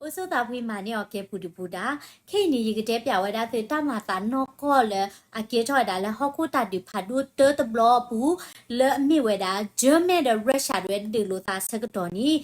အိၣ်ဆူၣ်သးဖှံမၤန့ၢ်အီၤကဲပူၤဒုပူၤဒါ, ခဲအံၤန့ၣ် ယကတဲပၠးဝဲဒၣ်သုတၢ်မၤသးနီၢ်ကီၢ်လၢအကဲထီၣ်ဝဲဒၣ်လၢဟီၣ်ခိၣ်တၢ်ဒုးဖးဒိၣ်တၢတဘျီအပူၤ လၢအမ့ၢ်ဝဲဒၣ် German ဒီး Russia တဝဲဒုးလိာ်သးဆၢကတီၢ်န့ၣ်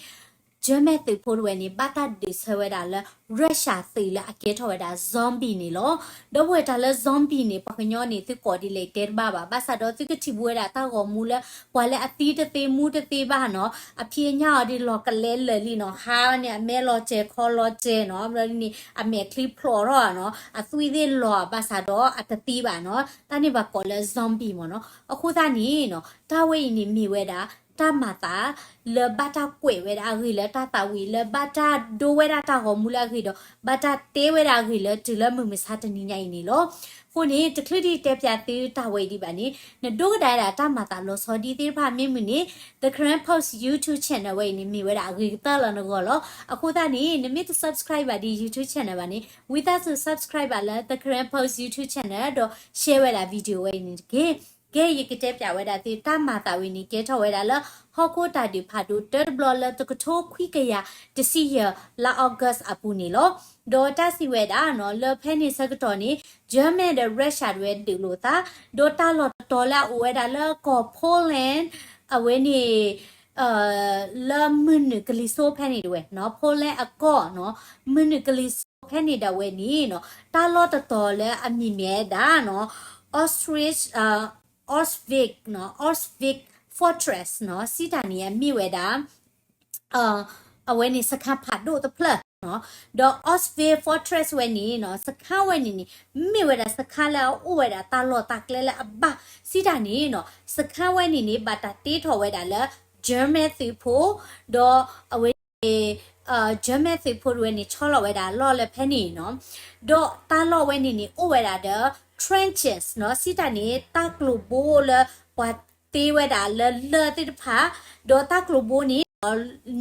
German သုးဖိတဝဲန့ၣ် ဘၣ်တၢ်ဒုးဆၢဝဲဒၣ်လၢ Russia သုးလၢအကဲထီၣ်ဝဲဒၣ် zombie န့ၣ်လီၤ. ဒီပုၢ်ဝဲၢ်တၢ်လၢ zombie န့ၣ် ပှၤကညီန့ၣ် သုကိးဒ်လဲၣ်တဲတဘၣ်ဘၣ်. ဘၣ်ဆၣ်ဒီးသုကထံၣ်ဘူးဝဲဒၣ်တၢ်ဂီၤမူလၢ ပှၤလၢအသံတသ့မူတသ့ဘၣ်နီၤ, အဖံးအညၣ်အီၤဒ်လီၤကလဲလၢာ်လံနီၤ, ဟါန့ၣ် အမဲလီၤစဲၤခီလီၤစဲၤနီၤ, ဘျီန့ၣ် အမဲာ်ချံဖျိးထီၣ်နီၤ, အသွံၣ်သ့ၣ်လီၤဘၣ်ဆၣ်ဒီးအတသံဘၣ်နီၤ, တၢ်န့ၣ်ပှၤကိးလၢ zombie မ့ၢ်နီၤ. အဃိသတးန့ၣ်နီၤ တၢ်ဝဲအံၤန့ၣ်မ့ၢ်ဝဲဒၣ် တၢ်မၤသး လၢဘၣ်တၢ်ကွဲးဝဲဒၣ်အဂ့ၢ်လၢတၢ်သးဝံၣ် လၢဘၣ်တၢ်ဒိဝဲဒၣ်တၢ်ဂီၤမူလၢအဂ့ၢ်ဒီး ဘၣ်တၢ်တဲဝဲဒၣ်အဂ့ၢ်လၢတုၤလၢမုၢ်မဆါတနံၤညါအံၤန့ၣ်လီၤ. အဃိန့ၣ် တချုးဒံးတဲပၠးသုတၢ်ဝဲအံၤဒံးဘၣ်န့ၣ် နဒိကနၣ်ဝဲဒၣ်တၢ်မၤသးလီၤဆီဒ်သ့ၣ်တဖၣ်မ့ၢ်မုာ်န့ၣ် The Karen Post YouTube channel ဝဲအံၤန့ၣ် မ့ၢ်ဝဲဒၣ်အဂ့ၤကတၢၢ်လၢနဂီၢ်လီၤ. အဃိသတးန့ၣ် နမ့ၢ်တ subscribe ဘၣ်ဒ် YouTube channel ဘၣ်န့ၣ် ဝံသးစူၤ subscribe ဘၣ်လၢ The Karen Post YouTube channel ဒီး share ဝဲဒၣ် video ဝဲအံၤန့ၣ်တက့ၢ်. ကဲ ယကတဲပၠးဝဲဒၣ်သုတၢ်မၤသးဝဲန့ၣ် ကဲထီၣ်ဝဲဒၣ်လၢ ဟီၣ်ခိၣ်တၢ်ဒုးဖးဒိၣ်တၢတဘျီလၢတကထိခွံကယၤတဆံယဲၢ် လါ August အပူၤန့ၣ်လီၤ. ဒီးတၢ်စံးဝဲဒၣ်နီၤ လၢဖဲန့ၣ်ဆၢကတီၢ်န့ၣ် German ဒီး Russia တဝဲဒုးလိာ်သး, ဒီးတၢ်လီၢ်တတီၤလၢအအိၣ်ဝဲဒၣ်လၢကီၢ် Poland အဝဲန့ၣ် လၢမုၢ်နုာ်ကလံၤစိဖဲန့ၣ်တဝဲနီၤ, Poland အကီၢ်နီၤ, မုၢ်နုာ်ကလံၤစိဖဲန့ၣ်ဒၣ်ဝဲန့ၣ်နီၤ, တၢ်လီၢ်တတီၤလၢအမံၤမ့ၢ်ဝဲဒၣ်နီၤ Auschwitz, Auschwitz နီၤ, Auschwitz Fortress နီၤ, စံးတၢ်န့ၣ်အမ့ၢ်ဝဲဒၣ် အဝဲန့ၣ်စခါဖးဒိၣ်တဖျၢၣ်နီၤ, ဒီး Auschwitz Fortress ဝဲန့ၣ်နီၤ, စခါဝဲန့ၣ်န့ၣ် မ့ၢ်ဝဲဒၣ်စခါလၢအအိၣ်ဝဲဒၣ်တၢ်လီၢ်တၢ်ကျဲလၢအဘၣ်, စံးတၢ်န့ၣ်နီၤ, စခါဝဲန့ၣ်န့ၣ် ဘၣ်တၢ်တ့ထီၣ်ဝဲဒၣ်လၢ German သုးဖိ, ဒီးအဝဲ German သုးဖိတဝဲန့ၣ် ဆီလီၤဝဲဒၣ်အလီၢ်လၢဖဲန့ၣ်နီၤ, ဒီးတၢ်လီၢ်ဝဲန့ၣ်န့ၣ် အိၣ်ဝဲဒၣ်ဒီး trenches နီၤ, စံးတၢ်န့ၣ် တၢ်ကျိၤဘိလၢပှၤတ့ဝဲဒၣ်လၢလၢၢ်သ့ၣ်တဖၣ်, ဒီးတၢ်ကျိၤဘိန့ၣ် ညီ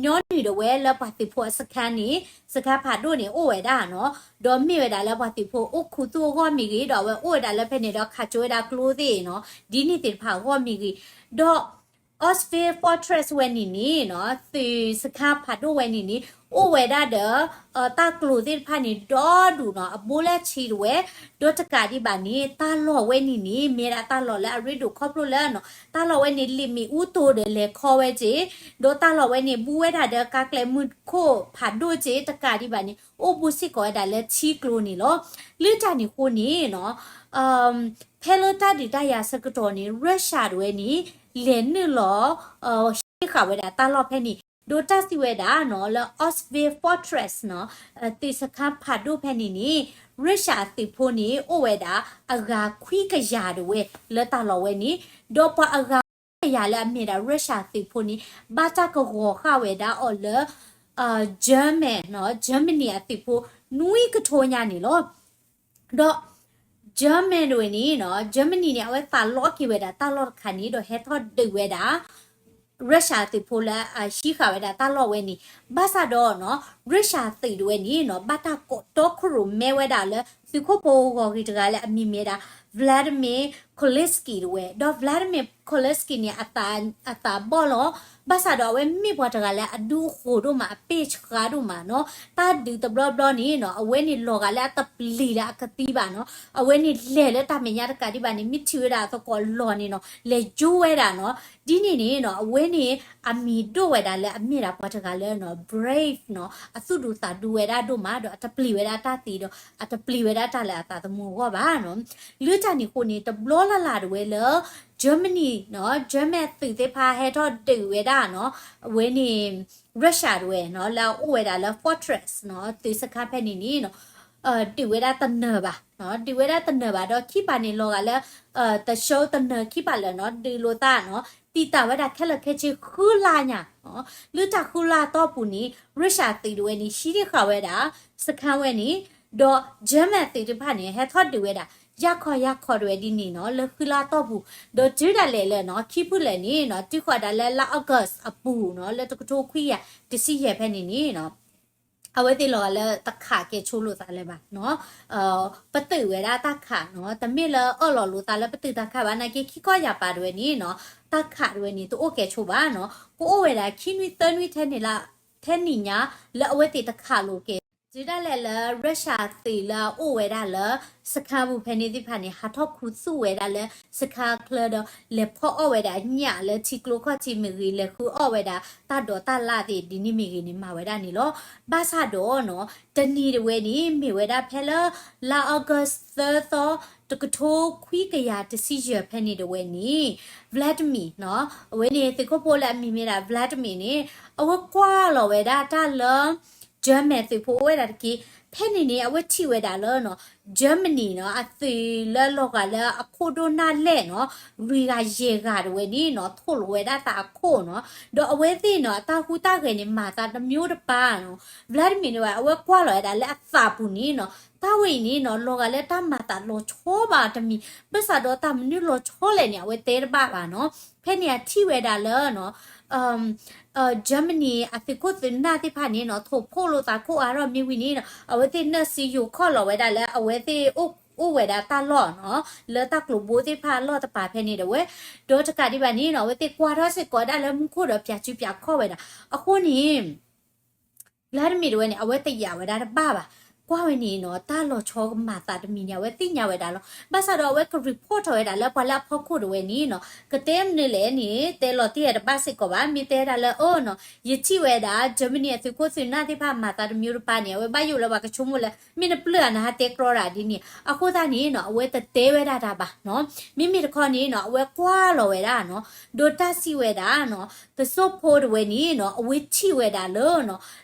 နုၢ်ဒၣ်ဝဲလၢပှၤသုးဖိအစခါန့ၣ် စခါဖးဒိၣ်န့ၣ်အိၣ်ဝဲဒၣ်နီၤ, ဒီးမ့ၢ်ဝဲဒၣ်လၢပှၤသုးဖိအိၣ်ခူသူၣ်အဂီၢ်မ့ၢ်ဂ့ၤ, ဒီးအဝဲအိၣ်ဝဲဒၣ်လၢဖဲန့ၣ်ဒီးခးကၠိဝဲဒၣ်ကျိသ့ၣ်နီၤ, ဒ်န့ၣ်သ့ၣ်တဖၣ်အဂီၢ်မ့ၢ်ဂ့ၤ, ဒီး Auschwitz Fortress ဝဲန့ၣ်န့ၣ်နီၤ, သုးစခါဖးဒိၣ်ဝဲန့ၣ်န့ၣ် အိၣ်ဝဲဒၣ်ဒီး တၢ်ကျိၤသ့ၣ်တဖၣ်န့ၣ် ဒီဒူၣ်နီၤ, အဘိလၢဆံးတဝဲ, ဒီးတကးဒံးဘၣ်န့ၣ် တၢ်လီၢ်ဝဲန့ၣ်န့ၣ် မ့ၢ်ဒၣ်တၢ်လီၢ်လၢအရ့ဒိၣ်ခီဖျိလၢနီၤ, တၢ်လီၢ်ဝဲန့ၣ် လ့ၣ်မ့ၣ်အူတိၤဒီးလဲၤခီဝဲက့ၤ, ဒီးတၢ်လီၢ်ဝဲန့ၣ် ဘူးဝဲဒၣ်ဒီးကါကျဲမုၢ်ခိၣ်ဖးဒိၣ်က့ၤ, တကးဒံးဘၣ်န့ၣ် အိၣ်ဘူးစ့ၢ်ကီးဝဲဒၣ်လၢထံကျိၤန့ၣ်လီၤ. လၢတၢ်န့ၣ်အဃိန့ၣ်နီၤ ဖဲလၢတၢ်ဒုးတၢ်ယၤဆၢကတီၢ်န့ၣ် Russia တဝဲန့ၣ် လဲၤနုာ်လီၤ ဟံးဃာ်ဝဲဒၣ်တၢ်လီၢ်ဖဲန့ၣ်, ဒီးတၢ်စံးဝဲဒၣ်နီၤ လၢ Auschwitz Fortress နီၤ, သုးစခါဖးဒိၣ်ဖဲန့ၣ်န့ၣ် Russia သုးဖိန့ၣ် အိၣ်ဝဲဒၣ်အဂၤခွံကယၤတဝဲ လၢတၢ်လီၢ်ဝဲန့ၣ်, ဒီးပှၤအဂၤခွံကယၤလၢအမ့ၢ်ဒၣ် Russia သုးဖိန့ၣ် ဘၣ်တၢ်ကဂီၤဃာ်ဝဲဒၣ်အီၤလၢ German နီၤ, Germany အသုးဖိ နွံကထိညါန့ၣ်လီၤ. ဒီး German တဝဲန့ၣ်နီၤ, Germany န့ၣ် အဝဲသးလီက့ၤဝဲဒၣ်တၢ်လီၢ်တခါန့ၣ် ဒီးဟဲထီၣ်ဒုးဝဲဒၣ် Russia သုးဖိလၢအဟံးဃာ်ဝဲဒၣ်တၢ်လီၢ်ဝဲန့ၣ်, ဘၣ်ဆၣ်ဒီးနီၤ Russia သုးတဝဲန့ၣ်နီၤ ဘၣ်တၢ်ကိးတီခိၣ်ရိၣ်မဲဝဲဒၣ်လၢ သုးခိၣ်ဖိဂီၤဂ့ၤတဂၤလၢအမံၤမ့ၢ်ဒၣ် Vladimir Kolynsky တဝဲ, ဒီး Vladimir Kolynsky န့ၣ် အသးဘီၣ်လီၤ, ဘၣ်ဆၣ်ဒီးအဝဲမ့ၢ်ပှၤတဂၤလၢအဒူအဃိၤဒိၣ်မး အပ့ၢ်ဆှါဒိၣ်မးနီၤ, တၢ်ဒုးတဘျီဘျီန့ၣ်နီၤ အဝဲန့ၣ်လီၤဂာ်လၢအတပျံၤလၢအကသံဘၣ်နီၤ, အဝဲန့ၣ်လဲၤလၢတၢ်မဲာ်ညါတကးဒံးဘၣ်န့ၣ် မ့ၢ်ထံၣ်ဝဲဒၣ်အသကိးလီၢ်န့ၣ်နီၤ လဲၤယိဝဲဒၣ်နီၤ, ဒ်န့ၣ်န့ၣ်နီၤ အဝဲန့ၣ် အမံၤဒိၣ်ဝဲဒၣ်လၢအမ့ၢ်ဒၣ်ပှၤတဂၤလၢနီၤ brave နီၤ အသူၣ်ဒူသးဒူဝဲဒၣ်ဒိၣ်မး ဒီးအတပျံၤဝဲဒၣ်တၢ်သံဒီး အတပျံၤဝဲဒၣ်တၢ်လၢအသးသမူအဂီၢ်ဘၣ်နီၤ. လၢတၢ်န့ၣ်အဃိန့ၣ် တဘျီလၢ်လၢ်တဝဲလၢ Germany နီၤ German သုးသ့ၣ်တဖၣ်ဟဲထီၣ်ဒုးဝဲဒၣ်နီၤ အဝဲန့ၣ် Russia တဝဲနီၤ လၢအအိၣ်ဝဲဒၣ်လၢ fortress နီၤ သုးစခါဖဲန့ၣ်န့ၣ်နီၤ ဒုးဝဲဒၣ်တနၢၤဘၣ်နီၤ ဒုးဝဲဒၣ်တနၢၤဘၣ်ဒီးခံပၤန့ၣ်လီၤဂာ်လၢ တဆှိတနၢၤခံပၤလၢာ်နီၤ ဒုးလိာ်သးနီၤ တံာ်တာ်ဝဲဒၣ်ခဲလၢာ်ခဲဆ့ဃုလါညါနီၤ လၢတၢ်ဃုလါအတီၢ်ပူၤန့ၣ် Russia သုးတဝဲန့ၣ် ဟံးဒံးဃာ်ဝဲဒၣ် စခါဝဲန့ၣ် ဒီး German သုးတဖၣ်န့ၣ် ဟဲထီၣ်ဒုးဝဲဒၣ် ယၢ်ခီယၢ်ခီတဝဲဒ်န့ၣ်နီၤ လၢဃုလါအတီၢ်ပူၤ ဒီးတုၤဒၣ်လဲာ်လၢနီၤ ခံဖုလၢာ်န့ၣ်နီၤ တုၤဃီၤဒၣ်လၢလါ August အပူၤနီၤ လၢတကထိခွံကယၤတဆံယဲၢ်ဖဲန့ၣ်န့ၣ်နီၤ အဝဲသ့ၣ်လီၤဂာ်လၢတခးကဲဆိလိာ်သးလၢၤဘၣ်နီၤ ပတုာ်ဝဲဒၣ်တၢ်ခးနီၤ တမ့ၢ်လၢအၢၣ်လီၤလိာ်သးလၢပတုာ်တၢ်ခးဘၣ် နာ်က့ခံခီယၢ်ပၤတဝဲန့ၣ်နီၤ တၢ်ခးတဝဲန့ၣ် တအိၣ်ကဲဆိဘၣ်နီၤ ကအိၣ်ဝဲဒၣ်ခံနွံသၢနွံထဲန့ၣ်လၢ ထဲနံၣ်ညါလၢအဝဲသ့ၣ်တခးလိာ်က့ၤ တုၤဒၣ်လဲာ်လၢ Russia သုးလၢအအိၣ်ဝဲဒၣ်လၢ စခါပူၤဖဲန့ၣ်သ့ၣ်တဖၣ်န့ၣ် ဟးထီၣ်ခူသူၣ်ဝဲဒၣ်လၢ စခါချၢဒီး လဲၤဖီအီၣ်ဝဲဒၣ်ညၣ်လၢထံကျိခီၣ်ထံးမ့ၢ်ဂ့ၤ လဲၤဃုအီၣ်ဝဲဒၣ်တၢ်ဒိးတၢ်လၣ်သ့ၣ်ဒ်န့ၣ်မ့ၢ်ဂ့ၤန့ၣ် မၤဝဲဒၣ်န့ၣ်လီၤ. ဘၣ်ဆၣ်ဒီးနီၤ တနံၤတဝဲန့ၣ် မ့ၢ်ဝဲဒၣ်ဖဲလၢ လါ August သၢသီ တကထိခွံကယၤတဆံယဲၢ်ဖဲန့ၣ်တဝဲန့ၣ် Vladimir နီၤ အဝဲန့ၣ်သုးခိၣ်ဖိလၢအမံၤမ့ၢ်ဒၣ် Vladimir န့ၣ် အဝဲကွၢ်လီၤဝဲဒၣ်တၢ်လၢ German သုးဖိအိၣ်ဝဲဒၣ်တက့ၢ်. ဖဲန့ၣ်န့ၣ် အဝဲထံၣ်ဝဲဒၣ်လၢနီၤ Germany နီၤ အသုးလၢလီၤဂာ်လၢအခိၣ်ဒိၣ်နၢ်လဲၣ်နီၤ လွံၢ်ဂၤယဲၢ်ဂၤတဝဲန့ၣ်နီၤ ထိၣ်လီၤဝဲဒၣ်သးအခိၣ်နီၤ ဒီးအဝဲသ့ၣ်နီၤ အတၢ်ဟူးတၢ်ဂဲၤန့ၣ် မၤသးတမျိုးတပါနီၤ Vladimir န့ၣ်ဝဲ အဝဲကွၢ်လီၤဝဲဒၣ်လၢအသးပူၤန့ၣ်နီၤ တၢ်ဝဲအံၤန့ၣ်နီၤ လီၤဂာ်လၢတၢ်မၤသးလီၤဆီဘၣ်တမံၤ ဘၣ်ဆၣ်ဒီးတၢ်မနုၤလီၤဆီလဲၣ်န့ၣ် အဝဲတဲတဘၣ်ဘၣ်နီၤ. ဖဲန့ၣ်အထံၣ်ဝဲဒၣ်လၢနီၤ Germany အသုးခိၣ်သုးနၢ်သ့ၣ်တဖၣ်န့ၣ်နီၤ ထိၣ်ဖှိၣ်လိာ်သးခိၣ်အါထီၣ်မ့ၢ်ဝံၤန့ၣ်နီၤ အဝဲသ့ၣ်နၢၣ်စံယိၤခီၣ်လီၤဝဲဒၣ်လၢအဝဲသ့ၣ်အိၣ်ဝဲဒၣ်တၢ်လီၢ်နီၤ လၢတၢ်ကျိၤဘိသ့ၣ်တဖၣ်အလီၢ်တပၤဖဲန့ၣ်တဝဲ ဒီးတကးဒံးဘၣ်န့ၣ်နီၤ အဝဲသ့ၣ်ကွၢ်ထီၣ်စ့ၢ်ကီးဒၣ်လၢမူခိၣ်ဒီးပၠးစုပၠးခီၣ်ဝဲဒၣ် အဃိန့ၣ် Vladimir တဝဲန့ၣ် အဝဲတယာ်ဝဲဒၣ်တဘၣ်ဘၣ်. ကွၢ်ဝဲန့ၣ်နီၤ တၢ်လီၤဆီကမၤသးတမံၤန့ၣ် အဝဲသ့ၣ်ညါဝဲဒၣ်လီၤ. ဘၣ်ဆၣ်ဒီးအဝဲက report ထီၣ်ဝဲဒၣ်လၢပှၤလၢအဖီခိၣ်တဝဲန့ၣ်နီၤ ကတဲမနုၤလဲၣ်န့ၣ် တဲလီၤတံၢ်အတဘၣ်စ့ၢ်ကီးဘၣ်. မ့ၢ်တဲဒၣ်လၢအၢနီၤ ယထံၣ်ဝဲဒၣ် Germany အသုးခိၣ်သုးနၢ်သ့ၣ်တဖၣ်မၤသးတမျိုးတပါန့ၣ် အဝဲဘၣ်ယိၣ်လၢပှၤကဆိကမိၣ်လၢ မ့ၢ်နပျၢ်ဧါ နဟးတဲကြီတၢ်ဒ်န့ၣ် အဃိသတးန့ၣ်နီၤ အဝဲတတဲဝဲဒၣ်တၢ်ဘၣ်နီၤ. မ့မ့ၢ်တခီန့ၣ်နီၤ အဝဲကွၢ်လီၤဝဲဒၣ်နီၤ ဒီးတၢ်စံးဝဲဒၣ်နီၤ သုးခိၣ်ဖိတဝဲန့ၣ်နီၤ အဝဲထံၣ်ဝဲဒၣ်လၢနီၤ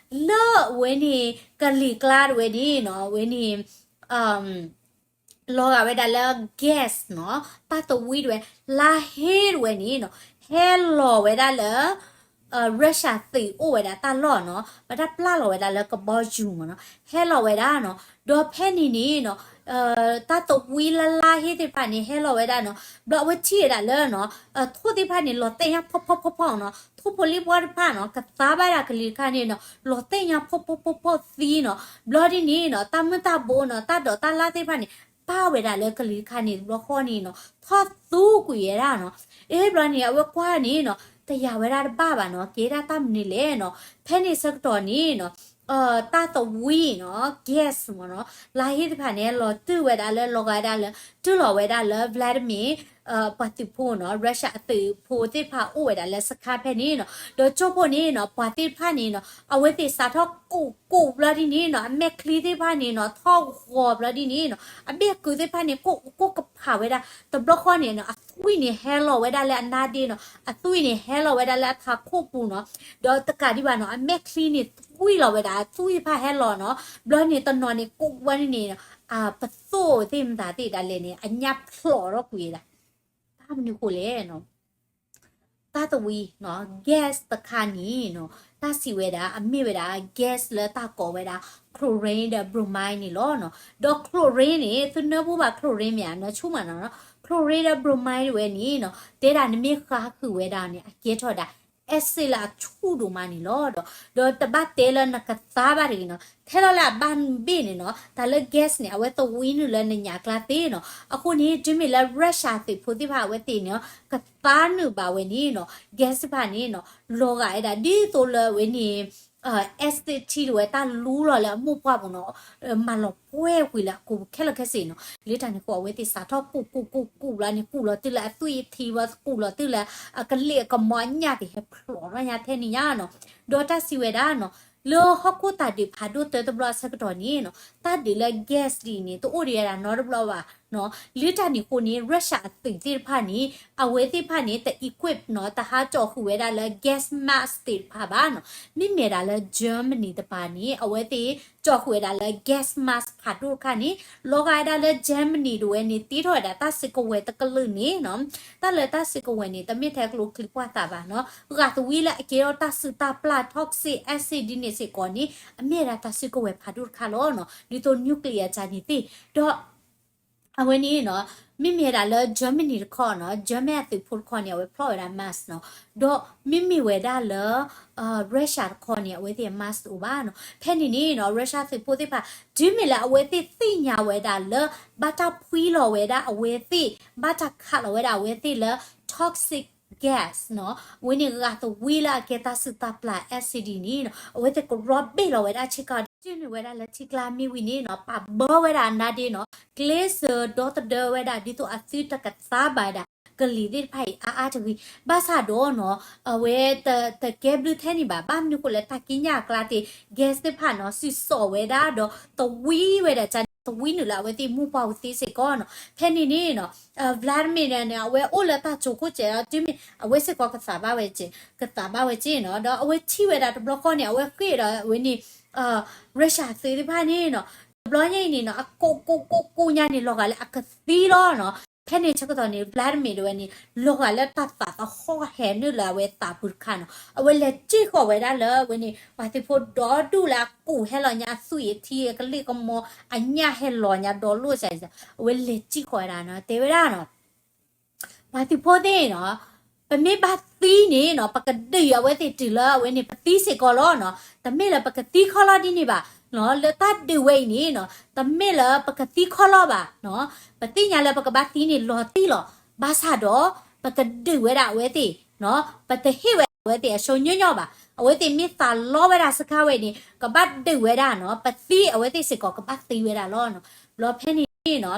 လၢအဝဲန့ၣ် ကလံၤကျါတဝဲန့ၣ်နီၤ အဝဲန့ၣ် လီၤဂာ်ဝဲဒၣ်လၢ gas နီၤ တၢ်သဝံတဝဲ လါဟ့တဝဲန့ၣ်နီၤ ဟဲလီၤဝဲဒၣ်လၢ Russia သုးအိၣ်ဝဲဒၣ်တၢ်လီၢ်နီၤ ဘၣ်တၢ်ပျၢ်လီၤဝဲဒၣ်လၢကဘီယူၤမ့ၢ်နီၤ ဟဲလီၤဝဲဒၣ်နီၤ ဒီးဖဲန့ၣ်န့ၣ်နီၤ တၢ်သဝံလၢလါဟ့သ့ၣ်တဖၣ်န့ၣ် ဟဲလီၤဝဲဒၣ်နီၤ ဘျီအဝဲထံၣ်ဝဲဒၣ်လၢနီၤ ထိၣ်သ့ၣ်တဖၣ်န့ၣ် လီၤတဲာ်ညါဖီဖီဖီဖီနီၤ ထိၣ်ဖိလံဘှီတဖၣ်နီၤ ကသါဘၣ်ဒၣ်ကလံၤတခါန့ၣ်နီၤ လီၤတဲာ်ညါဖီဖီဖီဖီသံနီၤ ဘျီဒ်န့ၣ်နီၤ တၢ်မုၢ်တၢ်ဘိနီၤ တၢ်ဒိးတၢ်လၢ်သ့ၣ်တဖၣ်န့ၣ် ပၣ်ဝဲဒၣ်လၢကလံၤတခါန့ၣ် တဘျီဃီန့ၣ်နီၤ ထီၣ်သူကွံာ်ဝဲဒၣ်နီၤ အ့ ဘျီန့ၣ် အဝဲကွၢ်န့ၣ်နီၤ တယာ်ဝဲဒၣ်တဘၣ်ဘၣ်နီၤ ကဲဒၣ်တၢ်မနုၤလဲၣ်နီၤ ဖဲန့ၣ်ဆၢကတီၢ်န့ၣ်နီၤ တၢ်သဝံနီၤ gas မ့ၢ်နီၤ လါဟ့သ့ၣ်တဖၣ်န့ၣ် လီၤတုၢ်ဝဲဒၣ်လၢ လီၤဂာ်ဝဲဒၣ်လၢ တုၢ်လီၤဝဲဒၣ်လၢ Vladimir ပှၤသုးဖိနီၤ Russia အသုးဖိသ့ၣ်တဖၣ်အိၣ်ဝဲဒၣ်လၢစခါဖဲန့ၣ်နီၤ ဒီးကၠိဖိန့ၣ်နီၤ ပှၤသ့ၣ်တဖၣ်န့ၣ်နီၤ အဝဲသ့ၣ်စးထီၣ်ကိးကိးဘျီဒ်န့ၣ်နီၤ အမဲာ်ချံသ့ၣ်တဖၣ်န့ၣ်နီၤ ထီၣ်ဂီၤဘျီဒ်န့ၣ်နီၤ အဘ့ၣ်အကုာ်သ့ၣ်တဖၣ်န့ၣ် ကိးကိးကဖးဝဲဒၣ် တဘျီဃီန့ၣ်နီၤ အသွံၣ်န့ၣ်ဟဲလီၤဝဲဒၣ်လၢအနါဒ့နီၤ အသွံၣ်န့ၣ်ဟဲလီၤဝဲဒၣ်လၢအထးခိၣ်ပူၤနီၤ ဒီးတကးဒံးဘၣ်နီၤ အမဲာ်ချံန့ၣ်သွံၣ်လီၤဝဲဒၣ် အသွံၣ်တဖၣ်ဟဲလီၤနီၤ ဘျီန့ၣ်တနီၤန့ၣ် ကိးဝဲဒၣ်န့ၣ် ပသိၣ်သ့ၣ်မတၤသ့ၣ်ဒၣ်လဲာ်န့ၣ် အညၣ်ဖျိးထီၣ်ကွံာ်ဝဲဒၣ် ဘၣ်မနုၤဃိလဲၣ်နီၤ တၢ်သဝံနီၤ gas တခါန့ၣ်နီၤ တၢ်စံးဝဲဒၣ် အမ့ၢ်ဝဲဒၣ် gas လၢတၢ်ကိးဝဲဒၣ် chlorine ဒီး bromine န့ၣ်လီၤနီၤ ဒီး chlorine န့ၣ် သုနၢ်ပၢၢ်ဘၣ် chlorine မ့ၢ်ဧါ နၢဆိမးနီၤ chlorine ဒီး bromine တဝဲန့ၣ်နီၤ တဲဒၣ်နမ့ၢ်ဃါဃုာ်ဝဲဒၣ်န့ၣ် အကဲထီၣ်ဒၣ် acid လၢအဆူၣ်ဒိၣ်မးန့ၣ်လီၤ. ဒီး ဒီးတဘၣ်တဲလၢနကသါဘၣ်တဂ့ၤနီၤ ထဲလီၤလၢအဘၣ်ဘ့ၣ်န့ၣ်နီၤ တၢ်လၢ gas န့ၣ် အဝဲသဝံနုာ်လၢနညၣ်ကျါသ့နီၤ အဃိန့ၣ် တုၤမ့ၢ်လၢ Russia သုးဖိသ့ၣ်တဖၣ်အဝဲသ့ၣ်န့ၣ် ကသါနုာ်ဘၣ်ဝဲန့ၣ်နီၤ gas တဖၣ်န့ၣ်နီၤ လီၤဂာ်ဝဲဒၣ် ဒ်သိးလၢဝဲန့ၣ် acid ထံတဝဲတၢ်လူလီၤလၢအမိၢ်ပှၢ်ပူၤနီၤ မၤလီၤပှဲၢ်ကွံာ်လၢအကိးခဲလၢာ်ခဲဆ့နီၤ လၢတၢ်န့ၣ်အဃိ အဝဲသ့ၣ်စးထီၣ်ကူၣ်ကူၣ်ကူၣ်ကူၣ်ဘျီန့ၣ် ကူၣ်လီၤတုၤလၢအသွံၣ်ထံဘျီ ကူၣ်လီၤတုၤလၢ အကလ့ၣ်အကမီၤအညၣ်သ့ၣ်ဟဲဖျိးထီၣ်ညါထဲန့ၣ်ညါနီၤ ဒီးတၢ်စံးဝဲဒၣ်နီၤ လၢဟီၣ်ခိၣ်တၢ်ဒုးဖးဒိၣ်တၢတဘျီအဆၢကတီၢ်န့ၣ်နီၤ တၢ်ဒုးလၢ gas ဒ်အံၤန့ၣ် တအိၣ်ဒံးဝဲဒၣ်နီတဘျီဘၣ်နီၤ လၢတၢ်န့ၣ်အဃိန့ၣ် Russia အသုးသ့ၣ်တဖၣ်န့ၣ် အဝဲသ့ၣ်တဖၣ်န့ၣ် တ equip နီၤ တဟးကၠီၣ်ဃုာ်ဝဲဒၣ်လၢ gas mask သ့ၣ်တဖၣ်ဘၣ်နီၤ မ့မ့ၢ်ဒၣ်လၢ Germany တပၤန့ၣ် အဝဲသ့ၣ်ကၠီၣ်ဃုာ်ဝဲဒၣ်လၢ gas mask ဖးဒိၣ်တခါန့ၣ် လီၤဂာ်ဝဲဒၣ်လၢ Germany တဝဲန့ၣ် တ့ထီၣ်ဝဲဒၣ်တၢ်စုကဝဲၤတကလုာ်န့ၣ်နီၤ တၢ်လၢတၢ်စုကဝဲၤန့ၣ် တမ့ၢ်ထဲကျိချံပှၢ်သးဘၣ်နီၤ ဂာ်သဝံလၢအကဲထီၣ်တၢ်စုတၢ်ပျၢ် toxic acid ဒ်န့ၣ်စ့ၢ်ကီးန့ၣ် အမ့ၢ်ဝဲဒၣ်တၢ်စုကဝဲၤဖးဒိၣ်တခါလီၤနီၤ ဒ်သိး nuclear ကန့ၣ်သ့ၣ် ဒီး အဝဲန့ၣ်နီၤ မ့မ့ၢ်ဝဲဒၣ်လၢ Germany တခီနီၤ German အသုးဖိတခီန့ၣ် အဝဲဖျီၣ်ဝဲဒၣ် mask နီၤ ဒီးမ့မ့ၢ်ဝဲဒၣ်လၢ Russia တခီန့ၣ် အဝဲသ့ၣ် mask တအိၣ်ဘၣ်နီၤ ဖဲန့ၣ်န့ၣ်နီၤ Russia သုးဖိသ့ၣ်တဖၣ် တုၤမ့ၢ်လၢအဝဲသ့ၣ်သ့ၣ်ညါဝဲဒၣ်လၢ ဘၣ်တၢ်ဖှံလီၤဝဲဒၣ်အဝဲသ့ၣ် ဘၣ်တၢ်ခးလီၤဝဲဒၣ်အဝဲသ့ၣ်လၢ toxic gas နီၤ, အဝဲန့ၣ်ဂာ်သဝံလၢအကဲတၢ်စုၣ်တၢ်ပျၢ် acid န့ၣ်နီၤ, အဝဲသ့ၣ်ကရီဘ့ၣ်လီၤဝဲဒၣ်ဆ့ကၤဒီး ကၠ့ၣ်နုာ်ဝဲဒၣ်လၢထံကျါမ့ၢ်ဝံၤန့ၣ်နီၤ, ပာ်ဘၢဝဲဒၣ်အနါဒ့နီၤ, ကျဲစၢၤဒီသဒၢဝဲဒၣ် ဒ်သိးအသုတကသါဘၣ်ဝဲဒၣ် ကလံၤသ့ၣ်တဖၣ်အံၤအါအါတဂ့ၤ. ဘၣ်ဆၣ်ဒီးနီၤ, အဝဲတကဲဘျုးထဲန့ၣ်ဘၣ်. ဘၣ်မနုၤဃိလဲၣ်, တၢ်ကံးညာ်အကျါသ့ၣ် gas သ့ၣ်တဖၣ်နီၤ စုၣ်စီၣ်ဝဲဒၣ်ဒီးသဝံဝဲဒၣ် ကန့ၣ် သဝံနုာ်လၢအဝဲသ့ၣ်မိၢ်ပှၢ်အူသ့စ့ၢ်ကီးနီၤ. ဖဲန့ၣ်န့ၣ်နီၤ, Vladimir န့ၣ် အဝဲအိၣ်လၢတၢ်စိၤခိၣ်စဲးဒီး တုၤမ့ၢ်အဝဲစ့ၢ်ကီးကသးဘၣ်ဝဲစ့ၢ်, ကသးဘၣ်ဝဲစ့ၢ်နီၤ. ဒီးအဝဲထံၣ်ဝဲဒၣ်တဘျီဃီန့ၣ် အဝဲဃ့ၢ်ဒီးအဝဲန့ၣ် Russia သုးသ့ၣ်တဖၣ်န့ၣ်နီၤ, တဘျီညါအံၤန့ၣ်နီၤ အကိးကိးကိးကိးညါန့ၣ် လီၤဂာ်လၢအကသံလီၤနီၤ. ဖဲန့ၣ်ဆၢကတီၢ်န့ၣ် Vladimir တဝဲန့ၣ် လီၤဂာ်လၢတၢ်သးသဟီၣ်ဟဲနုာ်လၢအဝဲသးပူၤတခါနီၤ. အဝဲလဲၤစံၣ်ဃီၤဝဲဒၣ်လၢအဝဲန့ၣ် ပှၤသုးဖိဒီဒူၣ်လၢအကူးဟဲလီၤညါအသွံၣ်အထံအကလ့ၣ်ကမီၤ အညၣ်ဟဲလီၤညါဒီလိၣ်စဲး, အဝဲလဲၤစံၣ်ဃီၤဝဲဒၣ်နီၤ, တဲဝဲဒၣ်နီၤ ပှၤသုးဖိသ့ၣ်နီၤ, ပမ့ၢ်ဘၣ်သံန့ၣ်နီၤ ပကဒုးအဝဲသ့ၣ်တုၤလၢအဝဲန့ၣ် ပသံစ့ၢ်ကီးလီၤနီၤ. တမ့ၢ်လၢပကသံခီလီၤဒ်န့ၣ်ဘၣ်နီၤ, လၢတၢ်ဒုးဝဲအံၤန့ၣ်နီၤ တမ့ၢ်လၢပကသံခီလီၤဘၣ်နီၤ. ပသ့ၣ်ညါလၢပကဘၣ်သံန့ၣ်လီၤတံၢ်လီၤ. ဘၣ်ဆၣ်ဒီး ပကဒုးဝဲဒၣ်အဝဲသ့ၣ်နီၤ, ပတဟ့ၣ်ဝဲဒၣ်အဝဲသ့ၣ်အရှုံးညီညီဘၣ်. အဝဲသ့ၣ်မ့ၢ်သးလီဝဲဒၣ်စခါဝဲန့ၣ် ကဘၣ်ဒုးဝဲဒၣ်နီၤ, ပသံအဝဲသ့ၣ်စ့ၢ်ကီးကဘၣ်သံဝဲဒၣ်လီၤနီၤ. ဘျီဖဲန့ၣ်နီၤ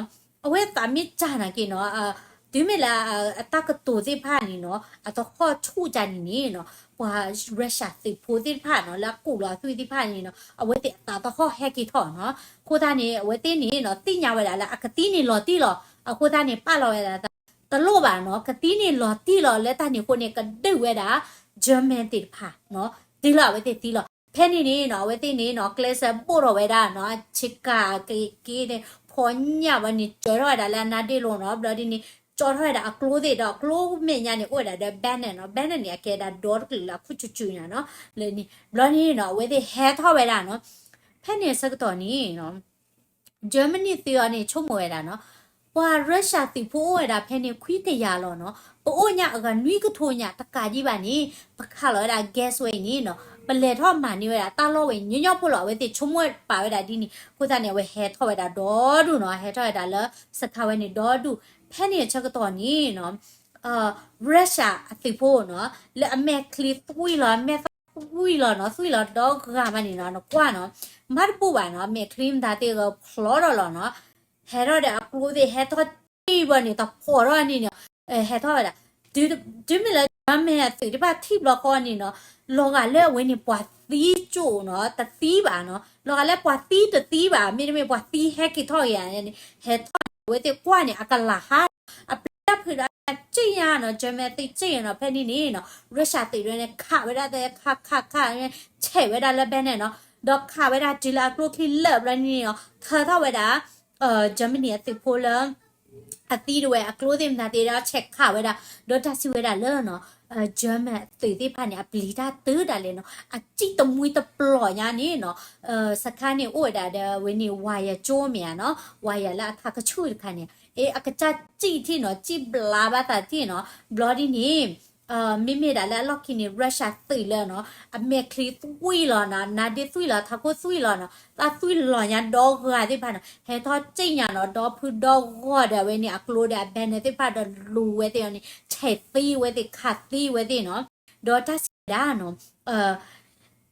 အဝဲသးမ့ၢ်စၢ်နာ်က့နီၤ, တုၤမ့ၢ်လၢ အတၢ်ကတိၤသ့ၣ်တဖၣ်န့ၣ်နီၤ အသဟီၣ်ဆူၣ်ကန့ၣ်န့ၣ်နီၤ, ပှၤ Russia သုးဖိသ့ၣ်တဖၣ်နီၤ လၢအကူးလီၤအသွံၣ်သ့ၣ်တဖၣ်န့ၣ်နီၤ အဝဲသ့ၣ်အသးသဟီၣ်ဟဲက့ၤထီၣ်နီၤ. အဃိသတးန့ၣ် အဝဲသ့ၣ်န့ၣ်နီၤ သ့ၣ်ညါဝဲဒၣ်လၢအကသံန့ၣ်လီၤတံၢ်လီၤ. အဃိသတးန့ၣ် ပာ်လီၤဝဲဒၣ်သး တလိၣ်ဘၣ်နီၤ, ကသံန့ၣ်လီၤတံၢ်လီၤလၢတၢ်န့ၣ်အဃိန့ၣ် ကဒုးဝဲဒၣ် German သ့ၣ်တဖၣ်နီၤ, တုၤလၢအဝဲသ့ၣ်သံလီၤ. ဖဲန့ၣ်န့ၣ်နီၤ အဝဲသ့ၣ်န့ၣ်နီၤ ကျဲးစၢးဘိၣ်ထီၣ်ဝဲဒၣ်နီၤ ဆ့ကၤက့ၤက့ၤန့ၣ် ဖီညၣ်ဝဲန့ၣ် ကၠီထီၣ်ဝဲဒၣ်လၢအနါဒ့လိၤနီၤ. ဘျီဒ်န့ၣ် ကၠီထီၣ်ဝဲဒၣ်အကျိသ့ၣ်ဒီး အကျိမဲာ်ညါန့ၣ် အိၣ်ဝဲဒၣ်ဒီး banner နီၤ, banner န့ၣ် အကဲဒၣ်ဒီတကလုာ်လၢအခုၣ်ဆူၣ်ဆူၣ်ညါနီၤ, လၢန့ၣ် ဘျီန့ၣ်နီၤ အဝဲသ့ၣ်ဟဲထီၣ်ဝဲဒၣ်နီၤ. ဖဲန့ၣ်အဆၢကတီၢ်န့ၣ်နီၤ Germany သုးအီၤန့ၣ် ဆိကမိၣ်ဝဲဒၣ်နီၤ, ပှၤ Russia သုးဖိအိၣ်ဝဲဒၣ်ဖဲန့ၣ် ခွံကယၤလီၤနီၤ, ပအိၣ်ညါအဂၤနွံကထိညါတကးဒံးဘၣ်န့ၣ် ပခးလီၤဝဲဒၣ် gas ဝဲအံၤန့ၣ်နီၤ ပလဲၤထီၣ်မၤန့ၢ်ဝဲဒၣ်တၢ်လီၢ်ဝဲအံၤ ညီညီဖိလီၤ. အဝဲသ့ၣ်ဆိကမိၣ်ပာ်ဝဲဒၣ်ဒ်န့ၣ် အဃိသတးန့ၣ် အဝဲဟဲထီၣ်ဝဲဒၣ်ဒီဒူၣ်နီၤ, ဟဲထီၣ်ဝဲဒၣ်လၢစခါဝဲန့ၣ်ဒီဒူၣ်. ဖဲန့ၣ်အဆၢကတီၢ်န့ၣ်နီၤ Russia အသုးဖိနီၤ လၢအမဲာ်ချံသွံၣ်လီၤ အမဲာ်သၣ်သွံၣ်လီၤနီၤ, သွံၣ်လီၤဒီဂၤမးန့ၣ်နီၤ, နကွၢ်နီၤ, မၤတဘူၣ်ဘၣ်နီၤ, မဲာ်ချံမတၤသ့ၣ်ဂၤဖျိးထီၣ်လီၤနီၤ, ဟဲထီၣ်ဒီးအကျိသ့ၣ် ဟဲထီၣ်စံၣ်ဘၣ်န့ၣ် တဖှီၣ်ထီၣ်န့ၣ်နီၤ, ဟဲထီၣ်ဝဲဒၣ် တုၤမ့ၢ်လၢ German အသုးတဖၣ်ထံၣ်ဘျီဃီန့ၣ်နီၤ, လီၤဂာ်လၢအဝဲန့ၣ်ပှၤသံကၠိၣ်နီၤ တသံဘၣ်နီၤ, လီၤဂာ်လၢပှၤသံတသံဘၣ်, မ့တမ့ၢ်ပှၤသံဟဲက့ၤထီၣ်က့ၤဧါန့ၣ်, ဟဲထီၣ်န့ၣ် အဝဲသ့ၣ်ကွၢ်န့ၣ် အကလၤဟါ အပျံၤတၢ်ဖုးဒီးအစံၣ်ညါနီၤ, German သုးစံၣ်ညါနီၤ. ဖဲန့ၣ်န့ၣ်နီၤ Russia သုးဒ်န့ၣ် ခးဝဲဒၣ်သဲ ခးခးခး ဆဲးဝဲဒၣ်လၢ banner နီၤ, ဒီးခးဝဲဒၣ်တုၤလၢအကျိချံလၢာ်ဘျီန့ၣ်နီၤ ထၢထီၣ်ဝဲဒၣ် Germany အသုးဖိလၢ အသံတဝဲအကျိသ့ၣ်မတၤသ့ၣ်ဒီး ဆဲးခးဝဲဒၣ်, ဒီးတၢ်စံးဝဲဒၣ်လၢနီၤ German သုးသ့ၣ်တဖၣ်န့ၣ် အပျံၤတၢ်တုၤဒၣ်လဲာ်နီၤ, အစံၣ်တမှံတပျီၤညါန့ၣ်နီၤ, စခါန့ၣ်အိၣ်ဝဲဒၣ်ဒီးဝဲန့ၣ် wire ကၠိမ့ၢ်ဧါနီၤ, wire လၢအထးကဆူၣ်တခါန့ၣ်, အကစၢ်စံၣ်ထံၣ်နီၤ, စံၣ်ဘျါဘၣ်သးထံၣ်နီၤ, ဘျီဒ်န့ၣ် မ့မ့ၢ်ဒၣ်လၢအလီၢ်ခံန့ၣ် Russia သုးလၢနီၤ အမဲာ်ချံသွံၣ်လီၤနီၤ, နါဒ့သွံၣ်လီၤ, ထးခိၣ်သွံၣ်လီၤနီၤ, သၣ်သွံၣ်လီၤညါဒီဂၤသ့ၣ်တဖၣ်နီၤ, ဟဲထီၣ်စံၣ်ညါနီၤ, ဒီဖုဒီဂီၤဒီးအဝဲန့ၣ်အကျိဒီးအ banner သ့ၣ်တဖၣ်ဒီးလူၤဝဲသ့ၣ်အီၤန့ၣ် ဆဲးသံဝဲသ့ၣ် ခးသံဝဲသ့ၣ်နီၤ, ဒီးတၢ်စံးဝဲဒၣ်နီၤ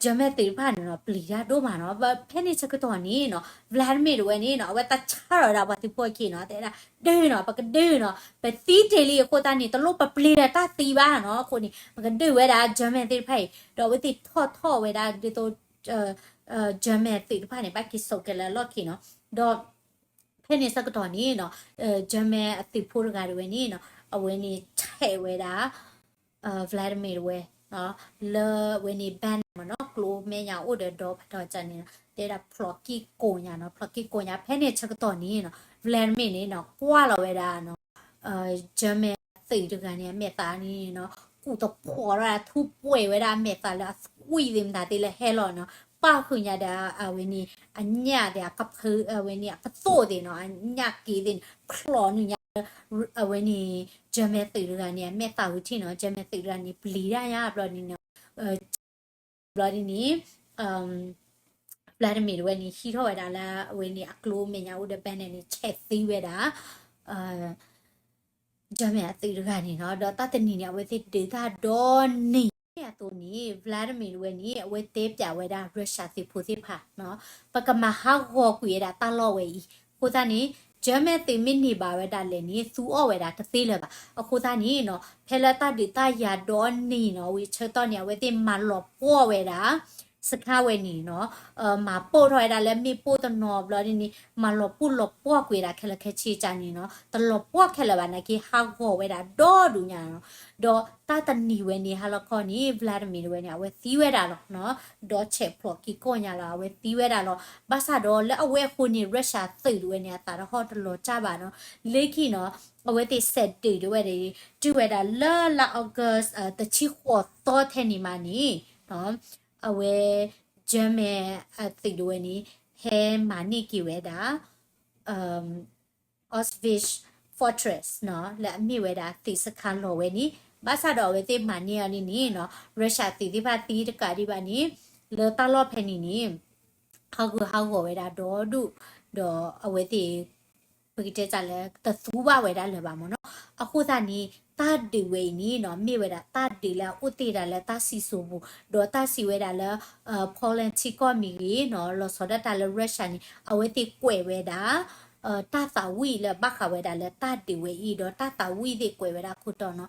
German သုးတဖၣ်န့ၣ်နီၤ ပျံၤတၢ်ဒိၣ်မးနီၤ. ဖဲန့ၣ်ဆၢကတီၢ်န့ၣ်နီၤ Vladimir တဝဲန့ၣ်နီၤ အဝဲသးဆါထီၣ်ဝဲဒၣ်ပှၤသုးဖိအခံနီၤ, တဲဒၣ် ဒုးနီၤ ပကဒုးနီၤ, ပသံတ့ၢ်လံအဃိသတးန့ၣ် တလိၣ်ပပျံၤဒီးတၢ်သံဘၣ်နီၤ, အဃိန့ၣ် ပကဒုးဝဲဒၣ် German သ့ၣ်တဖၣ်အံၤ, ဒီးအဝဲသ့ၣ်ထီၣ်ထီၣ်ဝဲဒၣ်ဒ်သိး German သုးတဖၣ်န့ၣ် ဘၣ်က့ၤစိာ်ကဲၤလၢအလီၢ်ခံနီၤ, ဒီး ဖဲန့ၣ်ဆၢကတီၢ်န့ၣ်နီၤ German အသုးဖိတဂၤတဝဲန့ၣ်နီၤ အဝဲန့ၣ်ဆဲးဝဲဒၣ် Vladimir တဝဲ လၢအဝဲန့ၣ် banner မ့ၢ်နီၤ ကျိမဲာ်ညါအိၣ်ဒီးဒီဖးထီကၢန့ၣ်နီၤ တဲဒၣ်ဖျိးကံၢ်ကိာ်ညါနီၤ, ဖျိးကံၢ်ကိာ်ညါ. ဖဲန့ၣ်ဆၢကတီၢ်န့ၣ်နီၤ Vladimir န့ၣ်နီၤ ကွၢ်လီၤဝဲဒၣ်နီၤ German သုးတဂၤန့ၣ် အမဲာ်သးန့ၣ်နီၤ ကူးတဖှီၣ်ထီၣ်ဒၣ် ထူးပှဲၤဝဲဒၣ်အမဲာ်သးလၢအသွံၣ်သ့ၣ်မတၤသ့ၣ်လၢဟဲလီၤနီၤ, ပၣ်ဃုာ်ညါဒီးအဝဲန့ၣ် အညၣ်သ့ၣ် အကဖၢ အဝဲန့ၣ် အကသိၣ်သ့ၣ်နီၤ အညၣ်က့သ့ၣ်န့ၣ် ဖျိးနုာ်ညါလၢ အဝဲန့ၣ် German သုးတဂၤန့ၣ် အမဲာ်သးဝံၤထံၣ်နီၤ, German သုးတဂၤန့ၣ် ပျံၤတၢ်ညါဘျီန့ၣ်နီၤ, ဘျီဒ်န့ၣ် Vladimir တဝဲန့ၣ် ဟံးထီၣ်ဝဲဒၣ်လၢအဝဲန့ၣ်အကျိမဲာ်ညါအိၣ်ဒီး banner န့ၣ် ဆဲးသံဝဲဒၣ် German German အသုးတဂၤန့ၣ်နီၤ, ဒီးတၢ်တနံၤန့ၣ် အဝဲသ့ၣ်ဒုးတၢ်ဒီနံၤ အသိးန့ၣ် Vladimir တဝဲန့ၣ် အဝဲတဲပၠးဝဲဒၣ် Russia သုးဖိသ့ၣ်တဖၣ်နီၤ, ပကမၤဟးဂီၤကွံာ်ဝဲဒၣ်တၢ်လီၢ်ဝဲအံၤ. အဃိသတးန့ၣ် German သုးမ့ၢ်န့ၢ်ဘၣ်ဝဲဒၣ်လဲၣ်န့ၣ် သူအီၣ်ဝဲဒၣ်တသ့လၢၤဘၣ်. အဃိသတးန့ၣ်နီၤ ဖဲလၢတၢ်ဒုးတၢ်ယၤဒီနံၤနီၤ ဝံၤဆၢကတီၢ်န့ၣ် အဝဲသ့ၣ်မၤလီၤပှီၢ်ဝဲဒၣ် စခါဝဲန့ၣ်နီၤ, မၤပိၢ်ထီၣ်ဝဲဒၣ်လၢမ့ၣ်ပိၢ်တနီၤဘျီဒ်န့ၣ် မၤလီၤပှီၢ်လီၤပှီၢ်ကွံာ်ဝဲဒၣ်ခဲလၢာ်ခဲဆ့ကန့ၣ်နီၤ, တလီၤပှီၢ်ခဲလၢာ်ဘၣ် နာ်က့ဟးဂီၤဝဲဒၣ်ဒီဒူၣ်ညါနီၤ. ဒီးတၢ်တနံၤဝဲန့ၣ် ဟါလီၤခီန့ၣ် Vladimir တဝဲန့ၣ် အဝဲသံဝဲဒၣ်လီၤနီၤ, ဒီးဆဲးဖျိးက့ၤကီၢ်ညါလီၤ အဝဲသံဝဲဒၣ်လီၤ. ဘၣ်ဆၣ်ဒီးလၢအဝဲအဃိန့ၣ် Russia သုးတဝဲန့ၣ် အသးတဟီၣ်တလီၤကၢ်ဘၣ်နီၤ, လၢခံနီၤ အဝဲသ့ၣ်စဲးဒုးတဝဲဒၣ် တုၤဝဲဒၣ်လၢလါ August တဆံဃိးသီထဲန့ၣ်မးန့ၣ် အဝဲ German အသုးတဝဲန့ၣ် ဟဲမၤန့ၢ်က့ၤဝဲဒၣ် Auschwitz Fortress နီၤ လၢအမ့ၢ်ဝဲဒၣ်သုးစခါလီၤဝဲန့ၣ်, ဘၣ်ဆၣ်ဒီးအဝဲသ့ၣ်မၤန့ၢ်အီၤန့ၣ်န့ၣ်နီၤ Russia သုးသ့ၣ်တဖၣ်သံတကးဒံးဘၣ်န့ၣ် လၢတၢ်လီၢ်ဖဲန့ၣ်န့ၣ် ဟးဂူာ်ဟးဂီၤဝဲဒၣ်ဒီဒူၣ်, ဒီးအဝဲသ့ၣ် ပကတဲတၢ်လၢ တသူဘၣ်ဝဲဒၣ်လၢၤဘၣ်မ့ၢ်နီၤ. အဃိသတးန့ၣ် တၢ်ဒုးဝဲအံၤန့ၣ်နီၤ မ့ၢ်ဝဲဒၣ်တၢ်ဒုးလၢအအိၣ်တ့ၢ်ဒၣ်လၢတၢ်စံၣ်စိၤပူၤ, ဒီးတၢ်စံးဝဲဒၣ်လၢ Poland ထံကီၢ်မ့ၢ်ဂ့ၤနီၤ လီၤဆီဒၣ်တၢ်လၢ Russia န့ၣ် အဝဲသ့ၣ်ကွဲးဝဲဒၣ် တၢ်သးဝံၣ်လၢဘၣ်ဃးဝဲဒၣ်လၢတၢ်ဒုးဝဲအံၤ ဒီးတၢ်သးဝံၣ်သ့ၣ်ကွဲးဝဲဒၣ်ခိၣ်တီနီၤ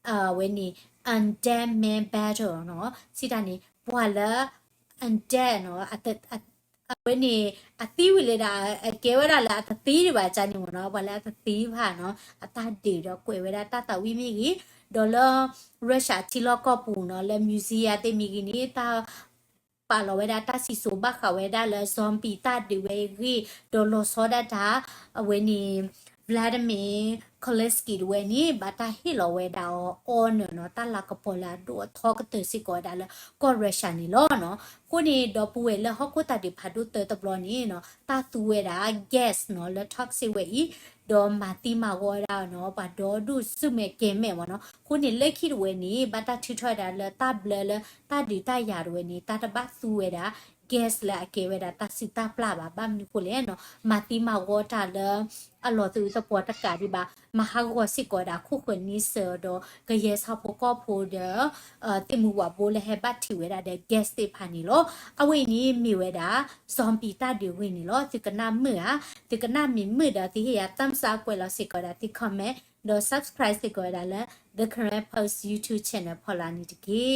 အဝဲန့ၣ် undead man battle နီၤ စံးတၢ်န့ၣ် ပှၤလၢ undead နီၤ အဝဲန့ၣ် အသံဝံၤလၢဒၣ် အကဲဝဲဒၣ်လၢအတသံဒံးဘၣ်ကန့ၣ်မ့ၢ်နီၤ ပှၤလၢအတသံဘၣ်နီၤ အတၢ်ဒုးဒီးကွဲးဝဲဒၣ်တၢ်သးဝံၣ်မ့ၢ်ဂ့ၤ, ဒီးလၢ Russia ထံလီၢ်ကီၢ်ပူၤနီၤ လၢ museum သ့ၣ်မ့ၢ်ဂ့ၤန့ၣ် တၢ် ပာ်လီၤဝဲဒၣ်တၢ်စံၣ်စိၤဘၣ်ဃးဝဲဒၣ်လၢ zombie တၢ်ဒုးဝဲအဂ့ၢ်, ဒီးလီၤဆီဒၣ်တၢ် အဝဲန့ၣ် Vladimir Zelenskyy တဝဲန့ၣ် ဘၣ်တၢ်ဟ့ၣ်လီၤဝဲဒၣ်အီၤ honor နီၤ တၢ်လၤကပီၤလၢအဒိၣ်အထီကတၢၢ်စ့ၢ်ကီးဝဲဒၣ်လၢကီၢ် Russia န့ၣ်လီၤနီၤ. အဃိန့ၣ် ဒီပုၢ်ဝဲၢ်လၢဟီၣ်ခိၣ်တၢ်ဒုးဖးဒိၣ်တၢတဘျီန့ၣ်နီၤ တၢ်သူဝဲဒၣ် gas နီၤ လၢ toxic ဝဲအံၤ ဒီးမၤသံမၤဝီဝဲဒၣ်နီၤ ပှၤဒီဒူၣ်ဆူၣ်မဲာ်ကဲၤမဲာ်မ့ၢ်နီၤ. အဃိန့ၣ် လၢခံတဝဲန့ၣ် ဘၣ်တၢ်ထုးထီၣ်ဝဲဒၣ်လၢတၢ်ဘျၢလၢတၢ်ဒုးတၢ်ယၤတဝဲန့ၣ် တၢ်တဘၣ်သူဝဲဒၣ် gas လၢအကဲဝဲဒၣ်တၢ်စုၣ်တၢ်ပျၢ်ဘၣ်. ဘၣ်မနုၤဃိလဲၣ်နီၤ မၤသံမၤဝီတၢ်လၢ အလီၤသးအုးသပှီၤတကးဒံးဘၣ် မၤဟးဂီၤစ့ၢ်ကီးဝဲဒၣ်ခိၣ်ဃၢၤန့ဆၢၣ်ဒီး ကယဲၢ်ဆၣ်ဖိကီၢ်ဖိဒီး သ့ၣ်မုၢ်ဝးဘိလၢဟဲဘၣ်ထံးဝဲဒၣ်ဒီး gas သ့ၣ်တဖၣ်န့ၣ်လီၤ. အဝဲအံၤန့ၣ်မ့ၢ်ဝဲဒၣ် zombie တၢ်ဒုးအဂ့ၢ်န့ၣ်လီၤ. သုကနၣ်မုာ်ဧါ, သုကနၣ်မ့ၢ်မုာ်ဒီး သုဟ့ၣ်ယၤ thumbs up ကွဲးလီၤစ့ၢ်ကီးဝဲဒၣ်သု comment ဒီး subscribe စ့ၢ်ကီးဝဲဒၣ်လၢ The Karen Post YouTube channel ဖီလာ်န့ၣ်တက့ၢ်.